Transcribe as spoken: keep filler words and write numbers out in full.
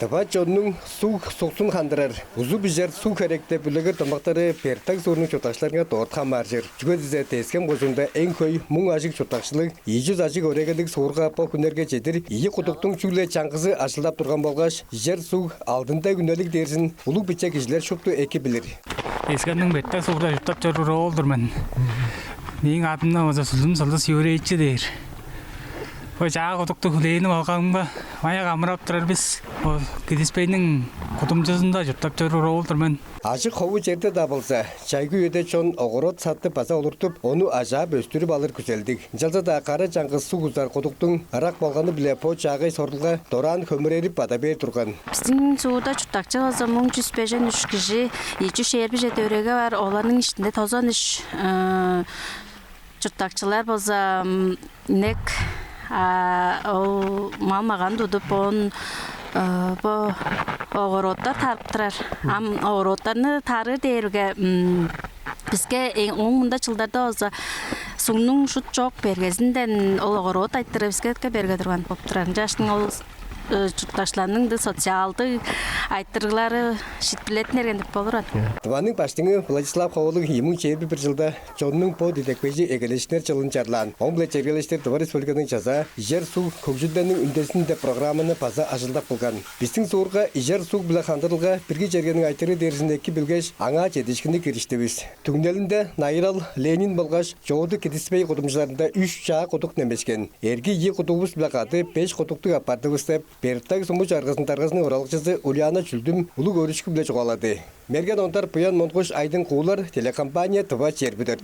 Тыва чоннуң суг-суксун хандырар, узуп ижер суг херек деп үлегер домактары Бертаг суурнуң чурттакчыларынга дорт хамааржыр. Чүге дизе Тес-Хем кожуунда эң хөй муң ажыг чурттакчылыг, ийи чүс ажыг өрегелиг суурга бо хүннерге чедир ийи кудуктуң чүгле чаңгызы ажылдап турган болгаш, ижер суг алдында үнелиг дээрзин улуг-биче кижилер шупту эки билир. Тес-Хемниң Бертаг суурда чурттап чоруур оол-дур мен. Мээң адымдан болза Сүлдүм Сылдыс Юрьевич дээр. Бо чаа кудукту хүлээнип алганымга, маяк амырап турар бис. Ол Кидиспейниң кудумчузунда чурттап чоруур оол-дур мен. Ажык хову черде-даа болза, чайгы үеде чон огород садып база олуртуп, ону ажаап өстүрүп алыр күзелдиг. Ынчалза-даа кара чаңгыс суг узар кудуктуң ырак болганы-биле бо чаагай сорулга дораан хөмүрерип бада бээр турган. Бистиң суурда чурттакчы болза муң чүс бежен үш кижи, ийи чүс чээрби чеди өреге бар, оларның иштинде тозан үш чурттакчылар болза инек, ол мал-маган тудуп, оон бо огородтар тарып турар. Ам огородтарны тарыыр дээрге, биске ооң мында чылдарда болза сугнуң шуут чок бергезинден ол огород айтырыы биске берге турган болуп турар. Ынчангаштың ол чурттакчыларның социалдыг айтырыглары шиитпирлеттинерген деп болур. Тываның Баштыңы Владислав Ховалыг ийи муң чээрби бир чылда чоннуң бо дидепкейжи эгелээшкиннер чылын чарлаан. Ооң-биле чергелештир Тыва Республиканың Чазаа «Ижер суг хөгжүлдениң үндезинде» программаны база ажылдап кылган. Бистиң суурга ижер суг-биле хандырылга бирги чергениң айтырыы дээрзин эки билгеш, аңаа чедиишкинниг кириштивис. Түңнелинде Найырал, Ленин болгаш Чоодуг, Кидиспей кудумчуларында үш чаа кудук немешкен. Эрги ийи кудугувус-биле кады беш кудуктуг апардывыс деп, Бертаг суму чагыргазының даргазының оралакчызы Ульяна Чүлдүм улуг өөрүшкү-биле чугаалады. Мерген Ондар, Буян Монгуш, Айдың Куулар, телекомпания «Тыва чээрби дөрт».